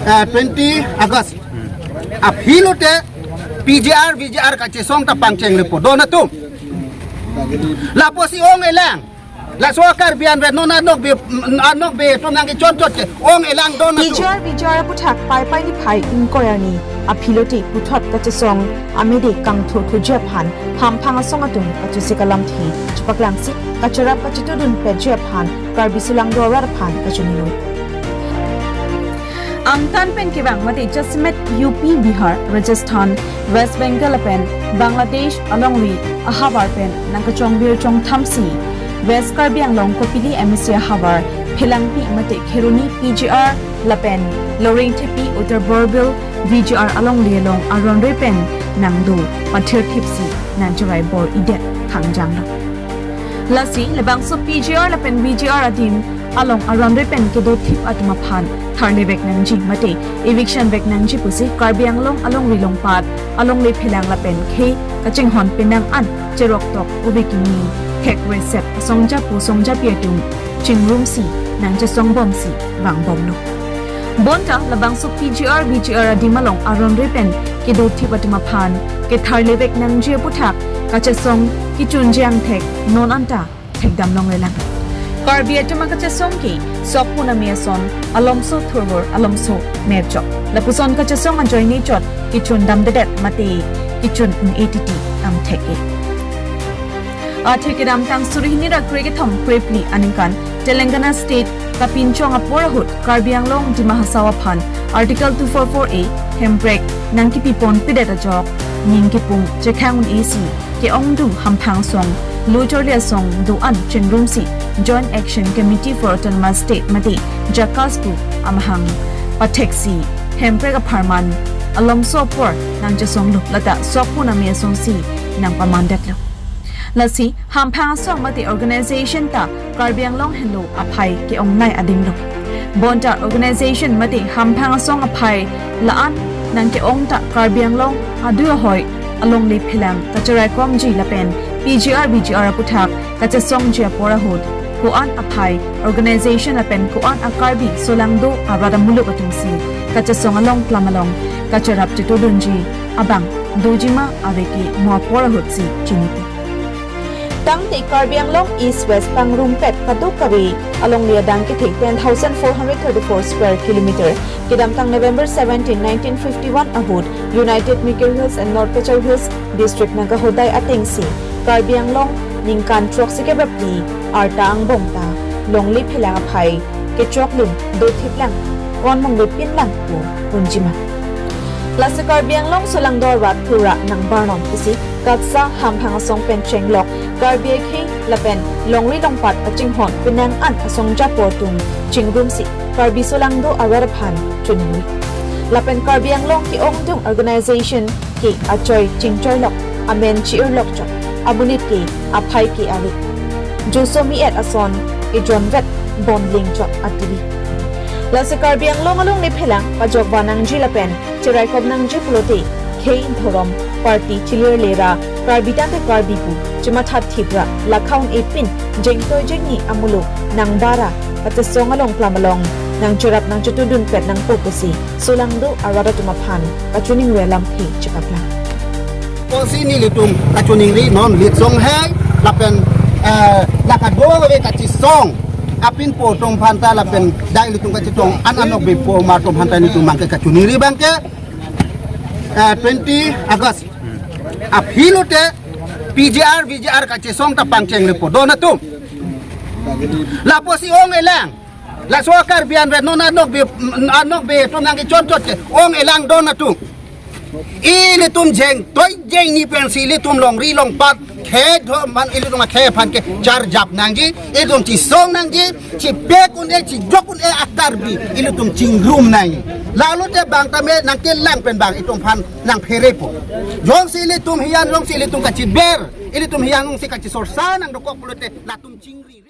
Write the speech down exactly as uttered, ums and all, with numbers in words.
eh, twenty August aphi lote P G R, V G R kachesong ta pangcheng lepo don atum. Lapusi ong elang. Laso Karbi anvet non anokbe, anokbe atum nangkechonchot ke ong elang don atum. P G R, V G R aputhak Paipai niphai ingkoi arni aphi lote puthot kachesong amede kangthurthurji aphan hamphang asong atum kachesik alamthe chepaklangsi kacherap kachetudunpetji aphan Karbi solangdo arat aphan kachiningri. Angtan pen kevang mate jasemet U P, Bihar, Rajasthan, West Bengal lapen Bangladesh alongri ahavar pen nangkachongvir chongthamsi West Karbi Anglong Kopili M A C ahavar Phelangpi mate Kheroni P G R lapen Loringthepi Uttar Borbil V G R alongri along aronre pen nangdo pathirthipsi nangcherai bor-idet khangjanglo. Lasi labangso P G R lapen V G R adim along aronre pen kedothip atum aphan tharlevek nangji mate eviction vek nangji pusi Karbi Anglong alongri longpat alongle phelang lapen khei kachinghon penang an cheroktok ove kimi thek resep asongjapo songjapi atum chingrumsi nangchesongbomsi vangbomlo. Bonta labangso P G R, V G R adim along aronre pen kedothip atum aphan ketharlevek nangji aputhak kachesong kechunji angthek non anta thekdam longlelang. Karbi atum akachesong ke Sokpun amei ason, Alomso Thurvur, Alomso Merchok. Lapuson kachesong ajoine chot kechundamdedet mate kechun un-e titi angthek ke. Athe kedamtang suri hini ra krekethom krephli aningkan Telangana State kapinchong apor ahut Karbi Anglong Dima Hasao aphan Article two four four A hemprek nangkepiponpedet ajok ning kipung chekhang un-esi ke-ongdung hamphang asong, lo chorli asong do-an chingrumsi Joint Action Committee for Autonomous State mate JACAS pu amahang patheksi hemprek apharman alomso apor nangchesonglo, lata Sokpun amei asongsi nangpamandetlo. Lasi hamphang asong mate organization ta Karbi Anglong henlo aphai ke-ongnei adimlo. Bonta organization mate hamphang asong aphai la-an nangke-ong ta Karbi Anglong adui ahoi alongle phelang kacheraikomji lapen P G R V G R aputhak kachesongji apor ahut ko-an aphai organization lapen ko-an a-Karbi solangdo arat amuluk atumsi kachesong along klam along kacherap chetudunji abang dojima ave ke mo apor ahutsi chinipi. Tangte Karbi Anglong East West pangrumpet kadokave alongle adang kethe ten thousand four hundred thirty-four square kilometer kedamtang November seventeen, nineteen fifty-one ahut United Mikir Hills and North Cachar Hills District nangkahodai atengsi Karbi Anglong ningkan throksi kebapli arta angbong ta longle phelang aphai kechoklim dothiplang konmong bepinlang pu unjima. Lasi Karbi Anglong solangdo arat pura nangbarnon pusi KATSA hamphang asong pen chenglok Karbi akhei lapen longri longpat kachinghon penang an asongjapo atum chingrumsi Karbi solangdo arat aphan chuningri. Lapen Karbi Anglong ke-ongdung organization ke achoi chingchoilok, amen chi-irlok chot, amonit ke aphai ke ave. Joso mi-et ason ejonvet bonling chot ativi. Lasi Karbi Anglong alongle phelang pajok vanangji lapen cheraikop nangji pulote khei dhorom party chilirlera Karbi tangte Karbi pu chemathathip ra lakha un-epin jengtoi jengni amuluk nangbara kachesong along klam along nangcherap nangchetudunpet nangpo pusi solangdo arat atum aphan kachiningri alamthe chepaklang. Konsi nelitum kachiningri non litsong hai lapen, eh, la kadokave kachesong apinpo atum aphanta lapen dai ilitum kachetong an anokbepo ma atum aphanta nelitum abangke kachiningri abangke, eh, twenty August aphi lote P G R V G R kachesong ta pangcheng lepo don atum. Lapusi ong elang. Laso Karbi anvet non anokbe, anokbe atum nangkechonchot ke ong elang don atum. Ilitum jengtoi jengni pensi ilitum longri longpat khei dhorom aphan ilitum akhei aphan ke charjap nangji, ilitum chesong nangji, chepek un-e, chejok un-e a-Karbi ilitum chingrum nangji. Lalote bang tame nangkelang pen bang itum aphan nangpherepo. Jongsi ilitum hiyan, jongsi ilitum kachiber, ilitum hiyan jongsi kachisorsa nangdokok pulote latum chingri.